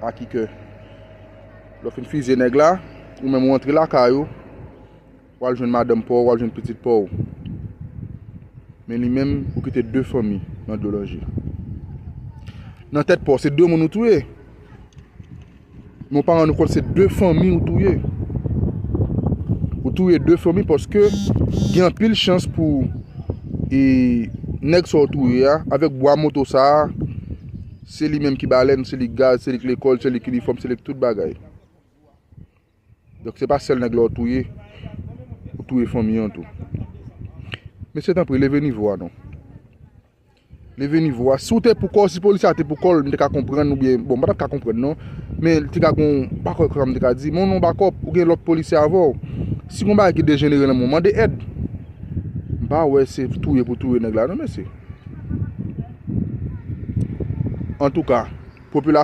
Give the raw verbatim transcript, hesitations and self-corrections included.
Aki ke lè w fin fizye nèg la, ou menm ou antre lakay ou, w al jwenn madanm pa w, w al jwenn pitit pa w. Men li menm, ou kite de fanmi nan dlo lanje. Nan tèt pa w, se de moun ou touye. Men w pa rann ou kont se de fanmi ou touye. Ou touye de fanmi paske gen anpil chans pou e, nèg sa w touye a, avèk bwa moto sa a, se li menm ki balèn, se li gaz, se li k lekòl, se li k inifòm, se li k tout bagay. Donk se pa sèl nèg la w touye, ou touye fanmi an tou. Mesye, tanpri, leve nivo a non. Leve nivo a. Si w te pou kò w, si polisye a te pou kò l, m te ka konprann oubyen, bon, m pa t ap ka konprann non. Men li te ka gon bakòp, kòman m te ka di, men w nan bakòp, ou gen lòt polisye avè w. Si gon bagay ki dejenere nan men w, mande èd. M pa wè se touye pou touye nèg la non, mesye. Antouka, popilasyon